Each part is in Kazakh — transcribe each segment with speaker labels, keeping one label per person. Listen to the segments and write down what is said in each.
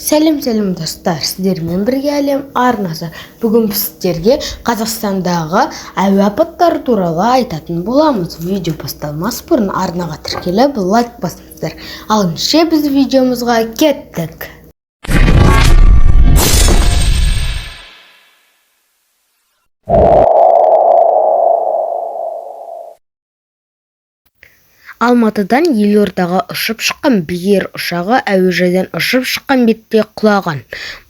Speaker 1: Сәлем, сәлем, достар! Сіздермен бірге Әлем арнасы. Бүгін біз сіздерге Қазақстандағы әуе апаттары туралы айтатын боламыз. Видео басталмас бұрын арнаға тіркеліп, лайк басыңыздар. Ал ендеше біз видеомызға кеттік. Алматыдан елордаға ұшып шыққан Бек Эйр ұшағы әуежайдан ұшып шыққан бетте құлаған.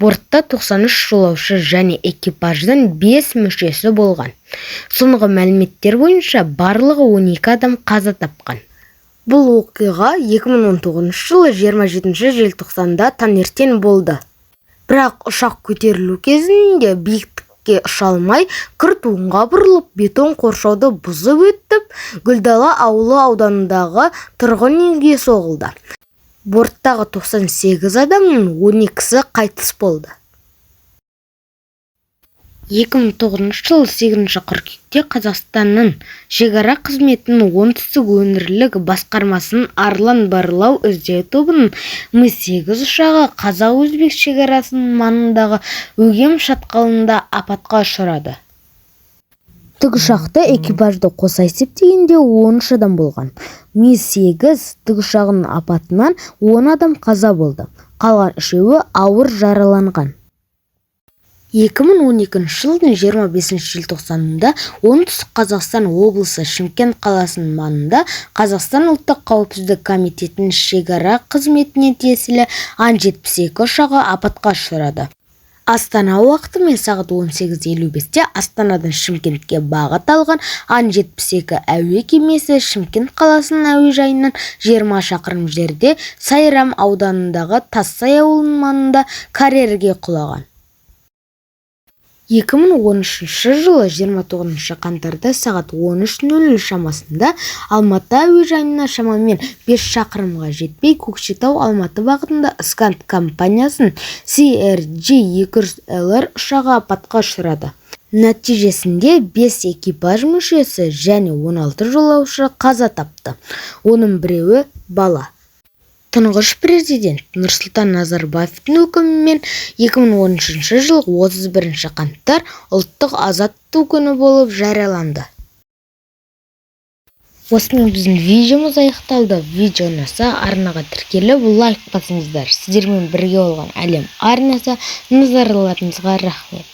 Speaker 1: Бортта 93 жолаушы және экипаждың бес мүшесі болған. Соңғы мәліметтер бойынша, барлығы 12 адам қаза тапқан. Бұл оқиға 2019 жылы 27 желтоқсанда таңертең болды. Бірақ ұшақ көтерілу кезінде биіктікке ұша алмай, күрт оңға бұрылып, бетон қоршауды бұзып өтіп, Гүлдала ауылы ауданындағы тұрғын үйге соғылды. Борттағы 98 адамның 12-сі қайтыс болды. 2009 жылы 8 қыркүйекте Қазақстанның шекара қызметінің Оңтүстік өңірлік басқармасының Арлан барлау-іздеу тобының Ми-8 ұшағы қазақ-өзбек шекарасының маңындағы Өгем шатқалында апатқа ұшырады. Тікұшақта экипажды қоса есептегенде 13 адам болған. Ми-8 тікұшағының апатынан 10 адам қаза болды, қалған үшеуі ауыр жараланған. 2012 жылдың 25 желтоқсанында Оңтүстік Қазақстан облысы Шымкент қаласының маңында Қазақстан Ұлттық қауіпсіздік комитетінің шекара қызметіне тиесілі Ан-72 ұшағы апатқа ұшырады. Астана уақытымен сағат 18:55-те Астанадан Шымкентке бағыт алған Ан-72 әуе кемесі Шымкент қаласының әуежайынан 20 шақырым жерде Сайрам ауданындағы Тассай ауылының маңында карьерге құлаған. 2013 жылы 29 қаңтарда сағат 13:00 шамасында Алматы әуежайынан шамамен 5 шақырымға жетпей Көкшетау-Алматы бағытында Сканд компаниясының CRJ-200LR ұшағы апатқа ұшырады. Нәтижесінде 5 экипаж мүшесі және 16 жолаушы қаза тапты, оның біреуі бала. Тұңғыш Президент Нұрсұлтан Назарбаевтың өкімімен 2013 жылғы 31 қаңтар Ұлттық аза тұту күні болып жарияланды. Осымен біздің видеомыз аяқталды. Видео ұнаса, арнаға тіркеліп, лайк басыңыздар. Сіздермен бірге болған Әлем арнасы. Назарларыңызға рахмет.